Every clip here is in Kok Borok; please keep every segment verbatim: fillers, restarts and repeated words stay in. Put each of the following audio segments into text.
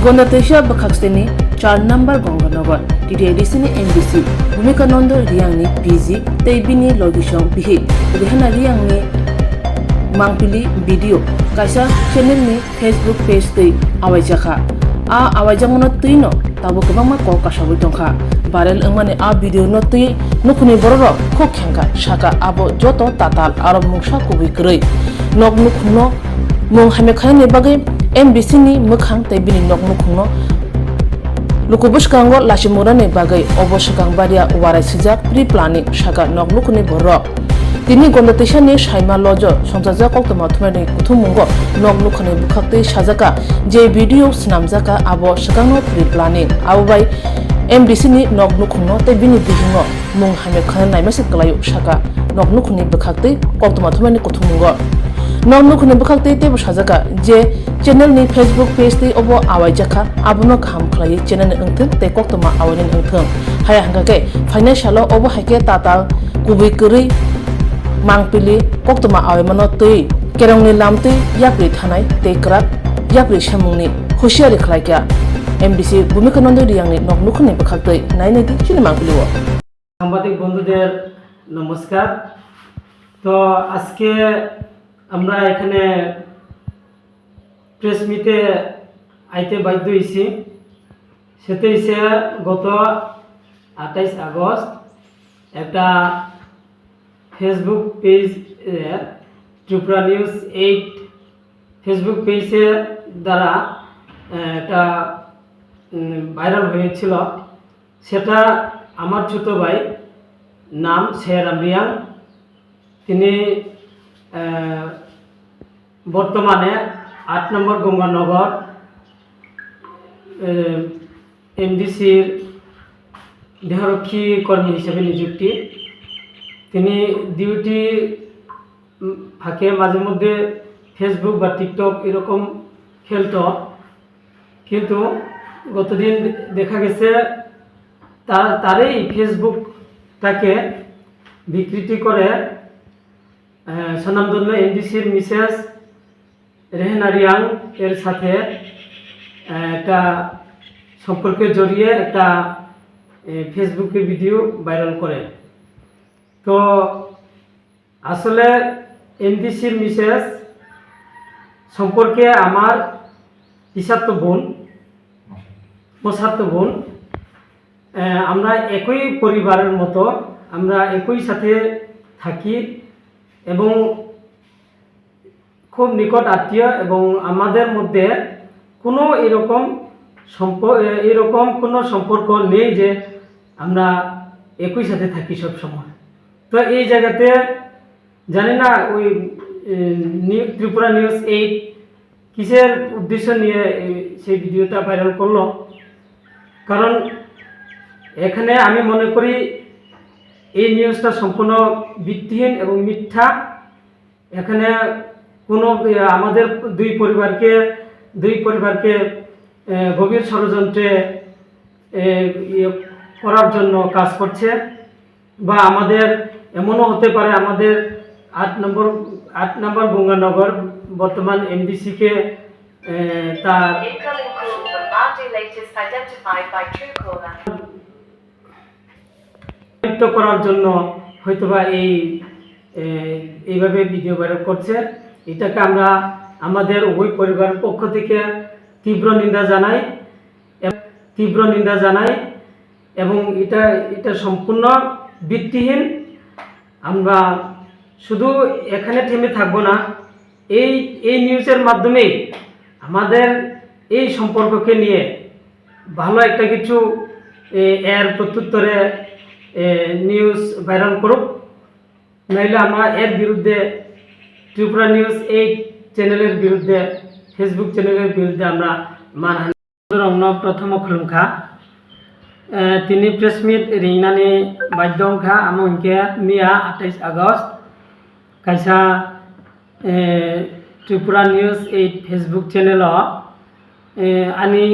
Gonda Teisa bwkhaksteni char number Gonganagar, T T I D C ni M D C, Bhumika Nando Riyangni P G tei bini logisong bihik, Rehana Riyangni mangpili video kaisa channel ni Facebook page twi awaijakha. A awaijakmano twino tabuk kwbangma kok kasawi tongkha. Viral wngmani a video no twi nukhungni bororok khuk khengkha, saka abo joto tatal aro mungsa kubui kwrwi. Nok nukhungno mung hamya khlainani bagwi M D C ni mwkhang tei bini nok nukhungno luku bwskango lachimung rani bagwi obo swkang baria warai swijak pre-planning, saka nok nukhungni bororok. Tini Gonda Teisani saima lojo songchajak koktwma thumnaini kuthummungo nok nukhungni bwkhaktwi sajaka je video swnamjaka abo swkangno pre-planning. Abo bai M D C ni nok nukhungno tei bini bihikno mung hamya khwna naima se kwlaio, saka nok nukhungni bwkhaktwi koktwma thumnaini kuthummungo. Nok nukhungni bwkhaktwi teibo sajaka je channel ni Facebook page twi obo awaijakha, abono kaham khlaiwi channel ni wngthung tei koktwma awainani wngthung. Haya hwnkha khe phainai salo obo hai khe tatal kubui kwrwi mangpili koktwma awaimano twi kerongni lamtwi yapri thanai tei kwrak yapri samungni husiari khlaikha M D C Bhumika Nando Riyangni nok nukhungni bwkhaktwi. Nainai di chini mangpili o. সাংবাদিক বন্ধুদের নমস্কার। তো আজকে আমরা এখানে প্রেস মিটে আইতে বাধ্য হয়েছি। সেটা হচ্ছে গত আঠাইশ আগস্ট একটা ফেসবুক পেজ, এ, ত্রিপুরা নিউজ এইট ফেসবুক পেজের দ্বারা, এ, একটা, উম, ভাইরাল হয়েছিল। সেটা আমার ছোট ভাই, নাম শের আমরিয়াং। তিনি, এ, বর্তমানে আট নম্বর গঙ্গানগর, এ, এমডিসির দেহরক্ষী কর্মী হিসেবে নিযুক্তি। তিনি ডিউটি, উম, ফাঁকে মাঝে মধ্যে ফেসবুক বা টিকটক এরকম খেলতো, কিন্তু গতদিন দেখা গেছে তা-, তার এই ফেসবুকটাকে বিকৃতি করে, আহ, স্বনামধন্য এমডিসির মিসেস রেহেনা রিয়াং এর সাথে, আহ, একটা সম্পর্কে জড়িয়ে একটা, আহ, ফেসবুকে ভিডিও ভাইরাল করে। তো আসলে এমডিসির মিসেস সম্পর্কে আমার পিসাত্ত বোন, মশাত্ত বোন, আহ, আমরা একই পরিবারের মতো, আমরা একই সাথে থাকি এবং খুব নিকট আত্মীয় এবং আমাদের মধ্যে কোনো এরকম সম্প-, এ, এরকম কোনো সম্পর্ক নেই যে আমরা একই সাথে থাকি সব সময়। তো এই জায়গাতে জানি না ওই, এ, নিউ-, ত্রিপুরা নিউজ এইট কিসের উদ্দেশ্য নিয়ে এই, সেই ভিডিওটা ভাইরাল করলো, কারণ এখানে আমি মনে করি এই নিউজটা সম্পূর্ণ ভিত্তিহীন এবং মিথ্যা। এখানে কোনো, এ, আমাদের দুই পরিবারকে, দুই পরিবারকে, এ, গভীর ষড়যন্ত্রে, এ, ইয়ে করার জন্য কাজ করছে, বা আমাদের এমনও হতে পারে আমাদের আট নম্বর, আট নম্বর গঙ্গানগর বর্তমান এমডিসি কে, এ, তার Incoming call from Bhante, latest identified by Truecaller. বিরক্ত করার জন্য হয়তোবা এই, এ, এইভাবে ভিডিও ভাইরাল করছে। এটাকে আমরা আমাদের উভয় পরিবারের পক্ষ থেকে তীব্র নিন্দা জানাই, এব-, তীব্র নিন্দা জানাই এবং এটা, এটা সম্পূর্ণ ভিত্তিহীন। আমরা শুধু এখানে থেমে থাকবো না, এই, এই নিউজের মাধ্যমেই আমাদের এই সম্পর্ককে নিয়ে ভালো একটা কিছু, এ, এর প্রত্যুত্তরে, এ, নিউজ ভাইরাল করুক, নাইলে আমরা এর বিরুদ্ধে, ত্রিপুরা নিউজ এইট চ্যানেলের বিরুদ্ধে, ফেসবুক চ্যানেলের বিরুদ্ধে আমরা মানহানি। Borokno prothom o khulumkha. Eh, tini press meet ringnani baidhyo wngkha, amo hinkhe miya atais August kaisa, eh, Tripura News eight Facebook channel o, eh, ani,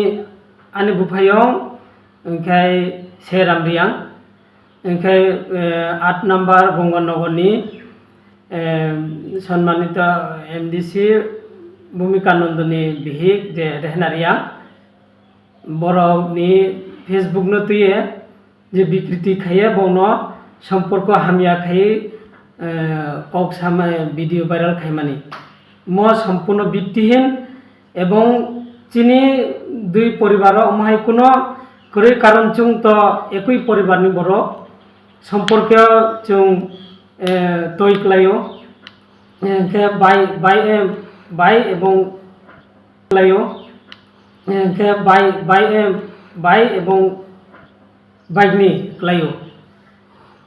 ani buphayung wngkhe Seram Riyang. Hinkhe, eh, aat number Gonganagar ni, eh, sonmanito M D C Bhumika Nandoni bihik je Rehna Riyang. Borokni Facebook no twiye je bikriti khaiye bono somporko hamya khaiwi, eh, kok sama video viral khaimani. Mo somporno bittihin ebong chini dui poribaro omo hai kuno kwrwi karon chwng to ekui poribarni borok somporko chwng, eh, twi klaio. Hwnkhe bai, bai, eh, bai ebong klaio. Hwnkhe bai, bai, eh, bai ebong bike ni klaio.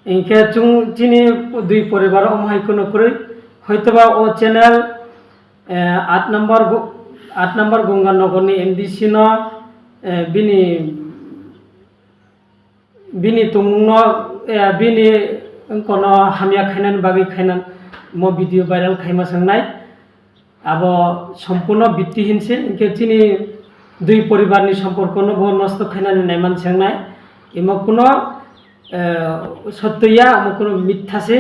Hwnkhe chwng chini dui poribar omo hai kuno kwrwi. Hoitoba o channel, eh, aat number gu-, aat number Gonganagar ni M D C no, eh, bini, bini tongmung no, eh, bini wngkono hamya khainani bagwi khainan mo video viral khaima swngnai. Abo somporno bittihin se, hwnkhe chini dui poribarni somporkono bo nosto khainani naiman swngnai. Imo kuno, eh, sotto ya, omo kuno mitha se,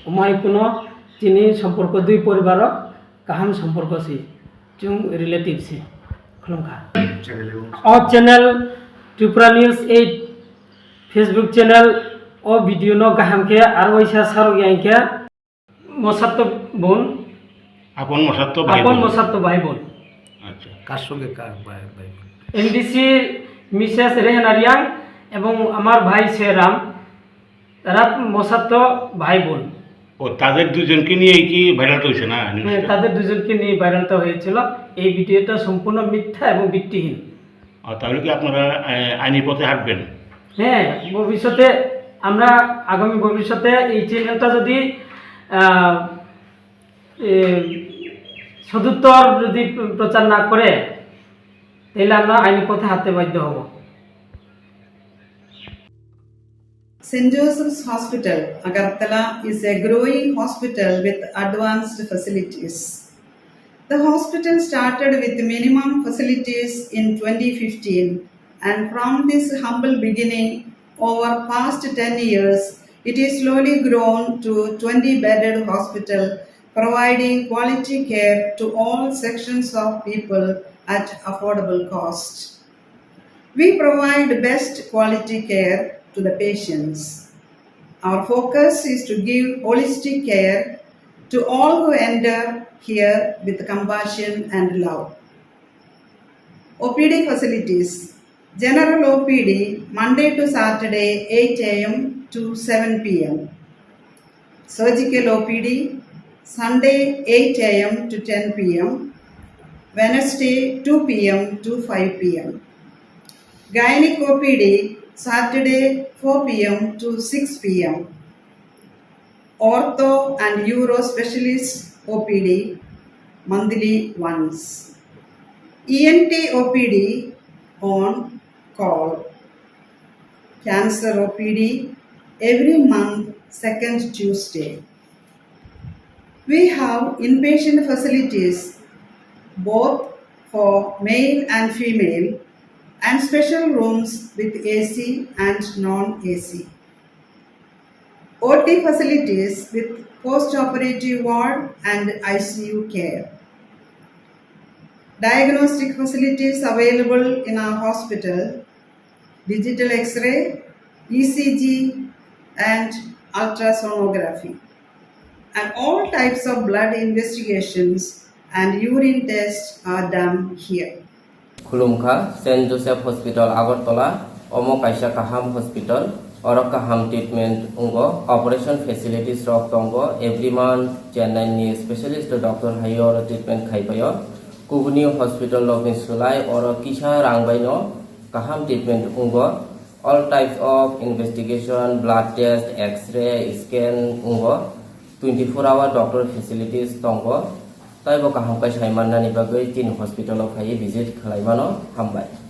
omo hai kuno chini somporko dui poribaro kaham somporko se, chwng relative se. Khulumkha. O channel Tripura News eight Facebook channel o video no kaham khe aro waisa sarok ya hwnkhe Mosatto বোন, আপন মশাত্ত ভাই আপন বোন। মশাত্ত ভাই বোন। আচ্ছা। কার সঙ্গে কার ভাই, ভাই বোন? এমডিসি মিসেস রেহানা রিয়াং এবং আমার ভাই সে রাম, তারা মশাত্ত ভাই বোন। ও, তাদের দুজনকে নিয়ে কি ভাইরালটা হয়েছে না, হ্যাঁ, নিউজটা? তাদের দুজনকে নিয়ে ভাইরালটা হয়েছিল। এই ভিডিওটা সম্পূর্ণ মিথ্যা এবং ভিত্তিহীন। ও, তাহলে কি আপনারা, আহ, আইনি পথে হাঁটবেন? হ্যাঁ, ভবিষ্যতে আমরা, আগামী ভবিষ্যতে এই চ্যানেলটা যদি, আহ, এ, সদুত্তর যদি প্রচার না করে, তাহলে আমরা আইনি পথে হাঁটতে বাধ্য হব। Saint Joseph's Hospital, Agartala is a growing hospital with advanced facilities. The hospital started with minimum facilities in twenty fifteen, and from this humble beginning, over past ten years, it is slowly grown to twenty bedded hospital, providing quality care to all sections of people at affordable cost. We provide best quality care to the patients. Our focus is to give holistic care to all who enter here with compassion and love. O P D facilities. General O P D, Monday to Saturday, eight A M to seven P M. Surgical O P D, Sunday, eight A M to ten P M, Wednesday, two P M to five P M. Gynec O P D, Saturday, four P M to six P M. Ortho and Uro Specialist O P D, monthly once. E N T O P D on call. Cancer O P D every month, second Tuesday. We have inpatient facilities both for male and female, and special rooms with A C and non-A C. O T facilities with post-operative ward and I C U care. Diagnostic facilities available in our hospital, digital X-ray, E C G, and ultrasonography. And all types of blood investigations and urine tests are done here. Khulumkha, Saint Joseph Hospital Agartala, omo kaisa kaham hospital, oro kaham treatment wngo, operation facilities rok tongo, every month Chennai ni specialist doctor hai oro treatment khai paio. Kubuni hospital rok ni swlai oro kisa rang bai no kaham treatment wngo. All types of investigation, blood test, X-ray, scan wngo. Twenty four hour doctor facilities tongo. Taibo kaham khe sai mannani bagwi chini hospital o phaiwi visit khlai mano. Hambai.